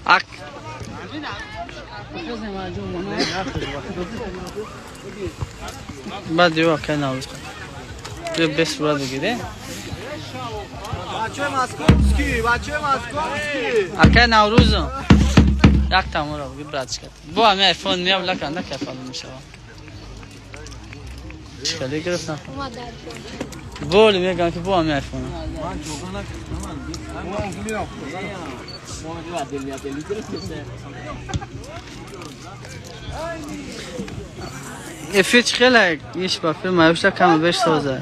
Ак баъд ё акай Наврӯз ё бес сурат бигире. Бачаи московский, бачаи московский. Акай Наврӯзо як таморо бигир, братчика. Бо ҳами айфон меяв лаканда кайфалу мешавам. Чӣ хеле гирифтам. Воли мегӯям ки бо ҳами айфона. Эфир чӣ хеле иш ба филм аюшта каму беш соза.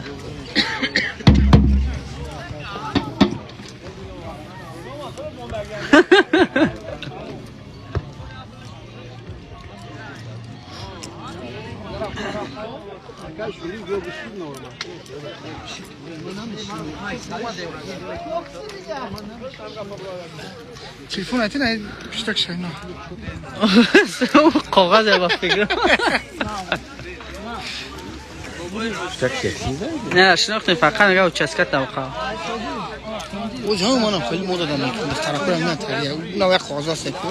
Телефон айти на пиштак шайна. Коғазе ба фикр. Не, шинохтем, фақат нага участка тавқа. О ҷон манам хеле мода дадам духтаракурам на тария. На як коғаз аст ку.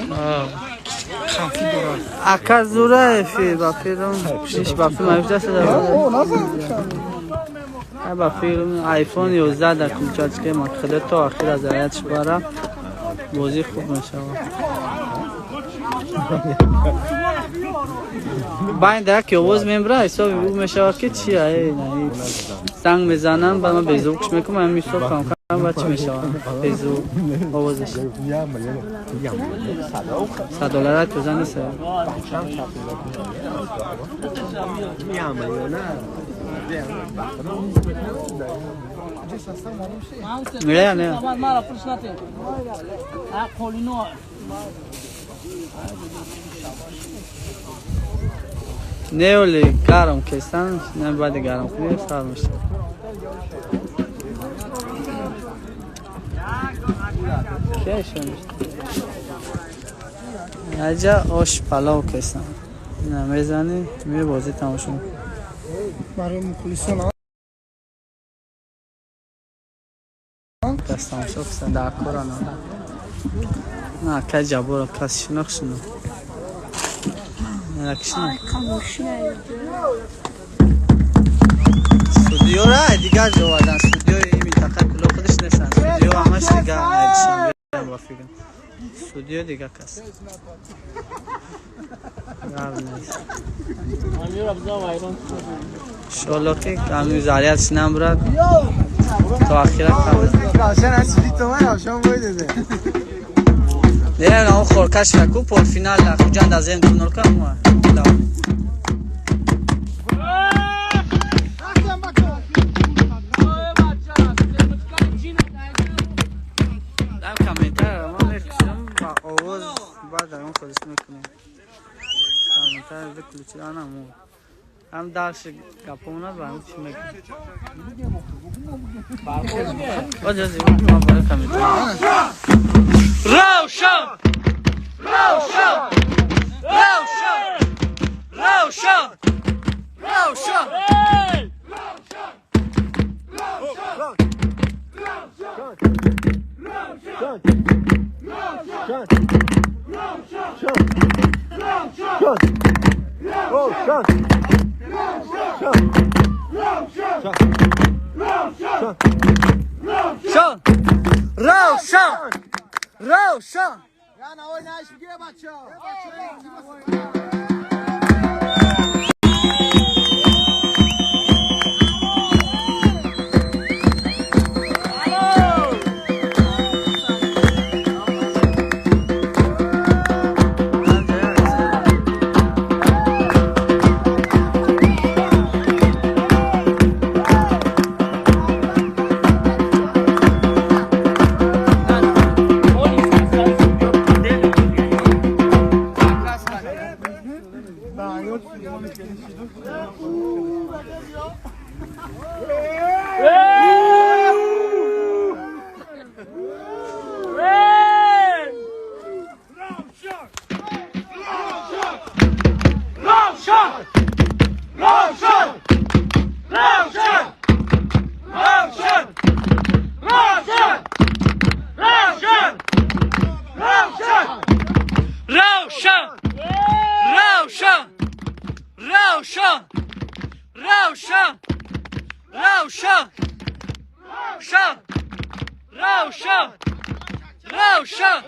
Хамфи дорад. Ака зура эфир ба филм, иш ба филм аюшта сада. О, назар. Ба филм iPhone 11 дар кулчачке ма хеле то ахир аз аятш бара бозӣ хуб мешавад. Байн дар яке овоз мебра, ҳисоби ӯ мешавад ки чи ай занг мезанам, баъд ман беззвукш мекунам, ҳамин ҳисоб кам кам баъд чӣ мешавад? Беззвук овозаш. 100 доллара тоза нест. Не, не. Не, оли гарм кестан, не баъди гарм кунӣ сар мешавад. Кешон. Аҷа ош палов кестан. Не мезанӣ, мебозӣ тамошо мекунӣ. Барои мухлисон. Кас тамошо кистан дар кора на. На, кай ҷабора кас шинох шино. На кишино. Судиёра дигар ҷо овардан. Судиёи ин минтақа куло худаш нестанд. Судиё ҳамаш дигар Душанбе ба фикр. Судиё дигар кас. Гап нест. Иншоалло ки ҳамин зарядш набурад то ахира кабр. Равшан аз 30 تومن равшан боy деде. Не, на хоркаш ку полфинал Хуҷанд аз М 2-0 ка мо. Дар комментар ма мекушам ба овоз, баъд дар он худиш мекунем. Комментар выключи, ана мо. Ҳам дальше гапомона ба ҳам чӣ мекунем. Оз оз ма барои комментар. Равшан! Равшан! Равшан! Равшан! Равшан! Равшан! Равшан! Равшан! Я навой наش بگیره بچه‌ها. Равшан! Шан! Равшан! Равшан!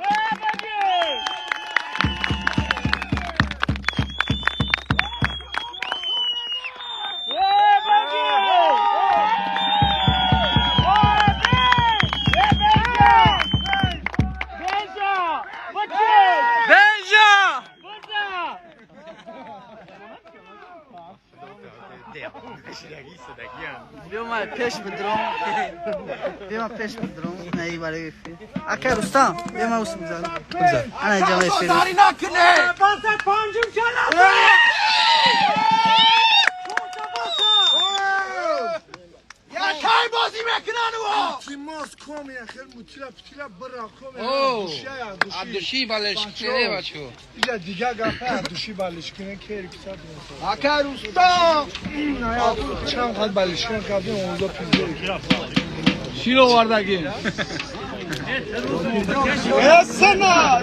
Биё пеш бидром, биё пеш бидром, наи барои эфир. Ака Рустам, биё ма усм бизанам. Ана ҷама эфир. Абдуши балешкине бачо. Иҷа дига гапа Абдуши балешкине кери писар. Ака Рустам! Чанд қад балешкине кардем, онзо пизде. Шир овардагим. Эсана!